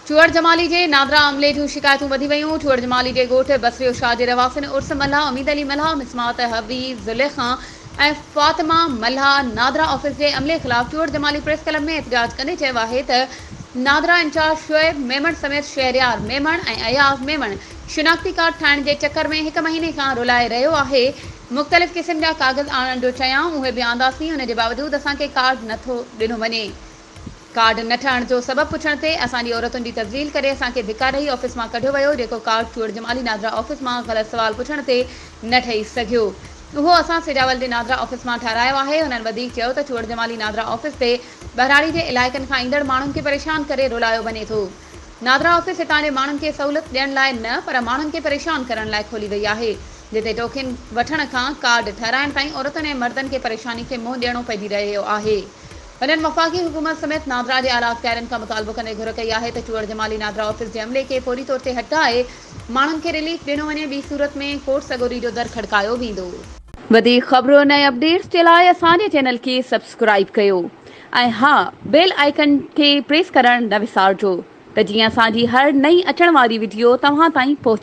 چوهڙ جمالي جي نادرا عملي جون شڪايتون وڌي ويون، چوهڙ جمالي جي ڳوٺ بصريو شاهه جي رهواسين عرس ملاح، اميد علي ملاح، مسمات حوي زليخان ۽ فاطمه ملاح نادرا آفيس جي عملي خلاف چوهڙ جمالي پريس ڪلب ۾ احتجاج ڪندي چيو آهي ته نادرا انچارج شعيب ميمڻ سميت شهريار ميمڻ ۽ اياز ميمڻ شناختي ڪارڊ ٺاهڻ جي چڪر ۾ هڪ مهيني کان رلائي رهيو آهي مختلف قسم جا ڪاغذ آڻڻ جو چيائون اهي به آنداسين ان جي باوجود اسان کي ڪارڊ نٿو ڏنو وڃي. ڪارڊ نه ٺهڻ جو سبب پڇڻ تي اسان جي عورتن جي تذليل ڪري اسان کي ڌڪا ڏئي آفيس مان ڪڍيو ويو جيڪو ڪارڊ چوڙ جمالي نادرا آفيس مان غلط سوال پڇڻ تي نه ٺهي سگهيو اهو اسان سجاول جي نادرا آفيس مان ٺهرايو آهي هنن وڌيڪ چيو ته چوڙ جمالي نادرا آفيس تي ٻهراڙي جي علائقن کان ايندڙ ماڻهن کي پريشان ڪري رلايو وڃي ٿو نادرا آفيس هتان جي ماڻهن کي سهولت ڏيڻ لاء نه پر ماڻهن کي پريشان ڪرڻ لاء کولي وئي آهي جتي ٽوڪن وٺڻ کان ڪارڊ ٺهرائڻ تائين عورتن ۽ مردن کي پريشاني کي منهن ڏيڻو پئجي رهيو آهي. هنن وفاقي حڪومت سميت نادرا جي اعليٰ اختيارين کان مطالبو ڪندي گهر ڪئي آهي ته چوهڙ جمالي نادرا آفيس جي عملي کي فوري طور تي هٽائي ماڻهن کي رليف ڏنو وڃي ٻي صورت ۾ ڪورٽ سڳوري جو در کڙڪايو ويندو. وڌيڪ خبرن ۽ اپڊيٽس جي لاء اسان جي چينل کي سبسڪرائيب ڪيو ۽ ها بيل آئيڪن کي پريس ڪرڻ نه وسارجو ته جيئن اسان جي هر نئين اچڻ واري وڊيو توهان تائين پهچي.